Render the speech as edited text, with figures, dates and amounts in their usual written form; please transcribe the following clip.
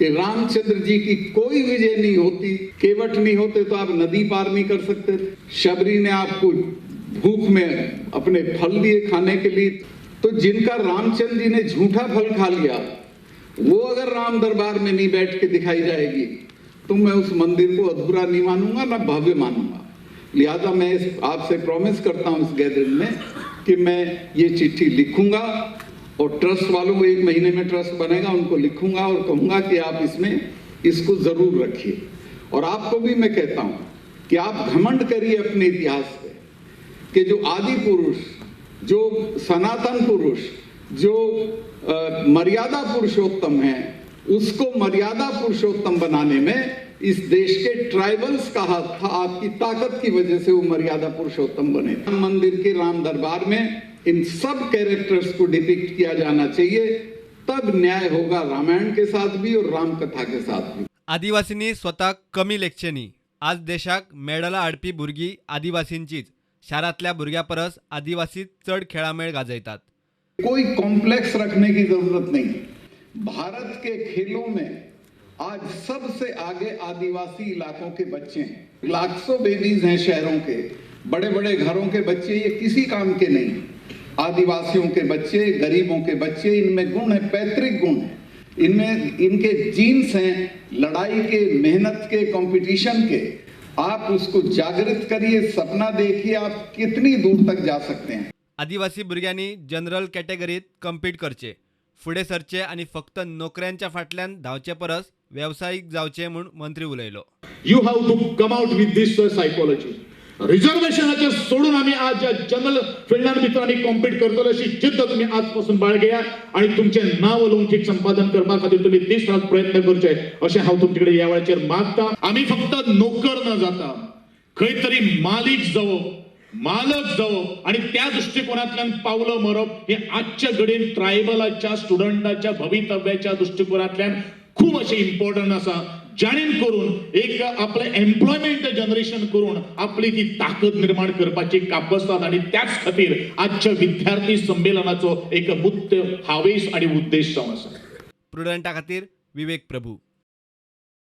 कि रामचंद्र जी की कोई विजय नहीं होती, केवट नहीं होते तो आप नदी पार नहीं कर सकते थे। शबरी ने आपको भूख में अपने फल दिए खाने के लिए, तो जिनका रामचंद्र जी ने झूठा फल खा लिया, वो अगर राम दरबार में नहीं बैठ के दिखाई जाएगी तो मैं उस मंदिर को अधूरा नहीं मानूंगा, ना भव्य मानूंगा। लिहाजा मैं आपसे प्रॉमिस करता हूं इस गैदरिंग में कि मैं ये चिट्ठी लिखूंगा और ट्रस्ट वालों को, 1 महीने में ट्रस्ट बनेगा, उनको लिखूंगा और कहूंगा कि आप इसमें इसको जरूर रखिए। और आपको भी मैं कहता हूं कि आप घमंड करिए अपने इतिहास पे कि जो आदि पुरुष, जो सनातन पुरुष, जो मर्यादा पुरुषोत्तम है, उसको मर्यादा पुरुषोत्तम बनाने में इस देश के ट्राइबल्स का हाथ था। आपकी ताकत की वजह से वो मर्यादा पुरुषोत्तम बने। राम मंदिर के राम दरबार में इन सब कैरेक्टर्स को डिपिक्ट किया जाना चाहिए, तब न्याय होगा रामायण के साथ भी और राम कथा के साथ भी। आदिवासींनी स्वताक कमी लेखचें न्ही। आज देशाक मेडलां हाडपी भुरगीं आदिवासींचीच। शारांतल्या भुरग्यां परस आदिवासी चड खेळामेळ गाजयतात। कोई कॉम्प्लेक्स रखने की जरूरत नहीं। भारत के खेलों में आज सबसे आगे आदिवासी इलाकों के बच्चे हैं। लाखों बेबीज हैं शहरों के, बड़े-बड़े घरों के बच्चे, ये किसी काम के नहीं। आदिवासियों के बच्चे, गरीबों के बच्चे, इनमें गुण है, पैतृक गुण है इनमें, इनके जीन्स हैं लड़ाई के, मेहनत के, कंपटीशन के। आप उसको जागृत करिए, सपना देखिए आप कितनी दूर तक जा सकते हैं। आदिवासी भुरग्यांनी जनरल कॅटेगरीत कम्पीट करचे, फुडें सरचे आनी फक्त नोकऱ्यांच्या फाटल्यान धांवचे परस वेवसायीक जावचे म्हूण मंत्री उलयलो। You have to come out with this psychology. रिझर्वेशनाचे सोडून आमी आज ज्या जनरल फिल्डान भितर आमी कॉम्पीट करतले अशी जिद्द तुमी आज पासून बाळगेया आनी तुमचें नांव अलौकीक संपादन करपा खातीर तुमी दीस रात प्रयत्न करचे अशें हांव तुमचे कडेन ह्या वेळाचेर मागता। आमी फक्त नोकर न जाता खंय तरी मालीक जावप, मालक जावप आनी त्या दृश्टिकोनांतल्यान पावलं मारप हे आजच्या घडयेन ट्रायबलाच्या स्टुडंटाच्या भवितव्याच्या दृश्टिकोनांतल्यान खूब अशें इम्पॉर्टंट आसा। जाणीन करून एक आपलें एम्प्लॉयमेंट जनरेशन करून आपली ती ताकद निर्माण करपाची कापस्ताद आनी त्याच खातीर आजच्या विद्यार्थी संमेलनाचो एक मुख्य हावेस आनी उद्देश जावन आसा। प्रुडंटा खातीर विवेक प्रभू।